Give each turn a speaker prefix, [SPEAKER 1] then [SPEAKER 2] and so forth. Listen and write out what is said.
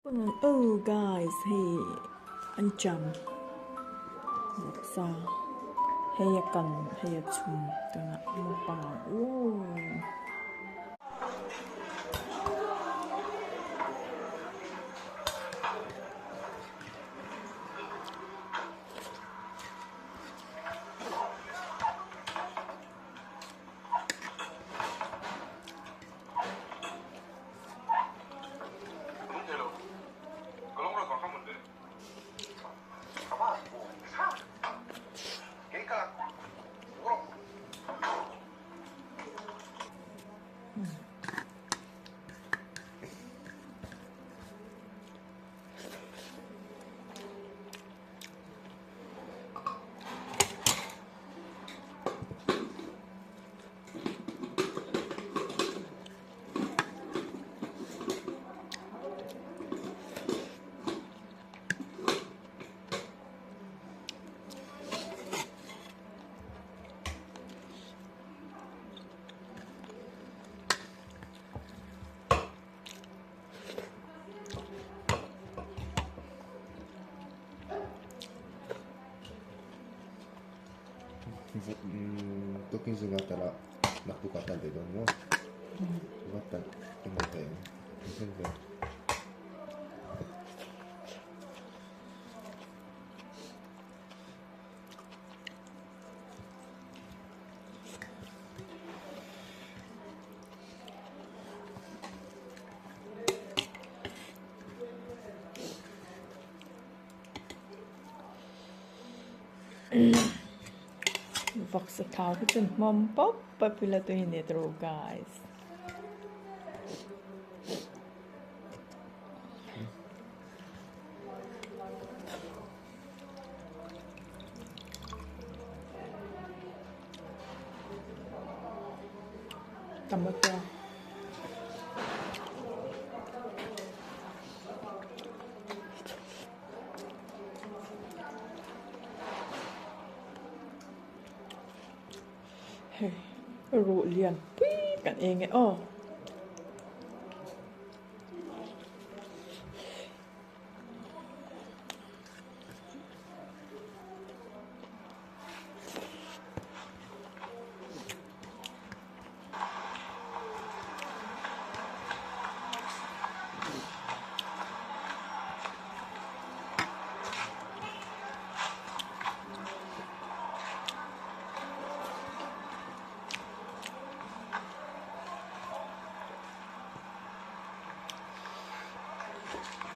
[SPEAKER 1] Oh guys hei an cham vawksa hei a kan hei a chhum tunah mukbang ang umm.
[SPEAKER 2] Tukin zingah tala naktuk ah tal ve dawn maw? Va tal emaw ta em? Hmel ve.
[SPEAKER 1] Vawksa thau hi chuan hmawm pawp pawp ila tui a ni tawh guys. Tomato. Hei ruh lian pui kan eng e aw.